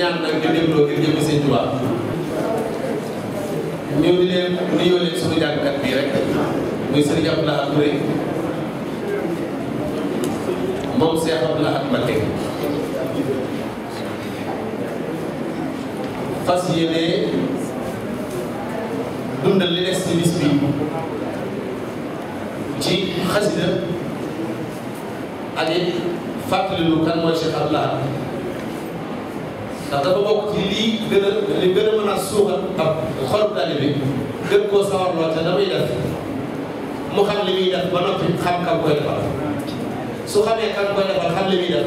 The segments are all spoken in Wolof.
ñaan nag ñu dégloo ngir jëm Sëñ Tuubaa ñëw di leen nuyoo leen suñu jàngkat bii rek muy Sëriñ Abdou Lahad Touré moom Cheikh Abdou Lahad Mbacké fas yéene dundal li des ci bis bi ci xasida ak it fàttali lu kan mooy Cheikh Abdou Lahad ndax dafa bokk ci li gën a mën a suuxat ab xolub taalibe bi gën koo sawarloo te damay def mu xam li muy def ba noppi xam kam koy defal su xamee kam koy defal xam li muy def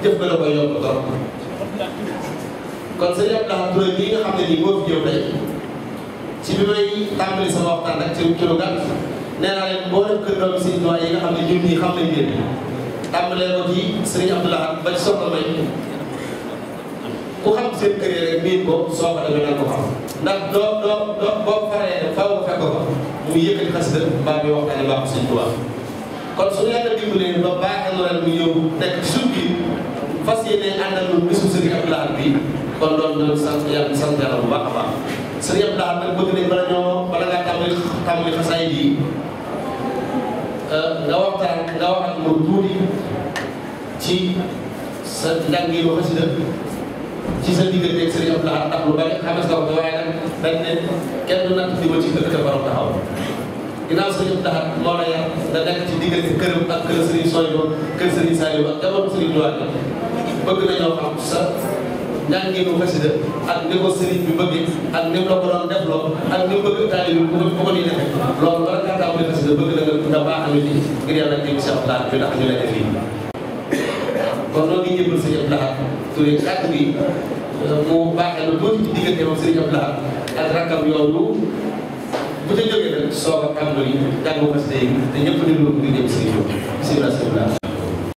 jëf ba la koy yokk trop kon Sëriñ Abdou Lahad Touré bii nga xam ne nii moo fi ñëw tey ci bi may tàmbali sama waxtaan rek ci lu gàtt nee naa leen boo def kër doomu Sëriñ Tuubaa yi nga xam ne ñun ñii xam nañ leen tàmbalee ko ci Sëriñ Abdou Lahad ba ci soxna May ku xam seen kër yi rek miin ko soo ko demee ko xam ndax doo boo faree faaw nga fekk ko mu yëkkati xasida mbaa bi waxtaane baaxu Sëriñ Tuubaa kon su ñu yàlla dimbalee ba baaxee na ren mu ñëw nekk ci suuf bi fas yéene àndal lu bisu Sëriñ Abdou Lahad bi kon loolu ñoo sant yàlla bu baax a baax Sëriñ Abdou Lahad nag bëgg nañ bala ngaa tàmbali xasaay yi nga wax ak moom tuuti ci sa njàngiinu xasida ci sa diggante ak Sëriñ Abdou Lahad ndax lu bari xames nga ko waaye nag dañ ne kenn du natt di ma ci ëkk te borom taxaw ginnaaw Sëriñ Abdou Lahad moo la yar nga nekk ci diggante këram ak kër Sëriñ Soño kër Sëriñ Saliou ak jamono Sëriñ Tuubaa bëgg nañoo xam sa njàngiinu xasida ak ni ko sëriñ bi bëgg ak ni mu la ko doon defloo ak ni mu bëgg taalibe bi bu ko di defee loolu bala ngaa tàmbali xasida bëgg na nga baaxal ci ngir yàlla dégg Cheikh Abdou Lahad bi tax ñu nekk fii kon noonu ngi jëbal Sëriñ Abdou Lahad Touré kàddu gi mu baaxee lu tuuti ci diggante moom Sëriñ Abdou Lahad ak rakkam yoonu bu ca jógee nag soog a tàmbali jàngu xasida yi te ñëpp déglu ko ngir jëm Sëriñ bi bismillah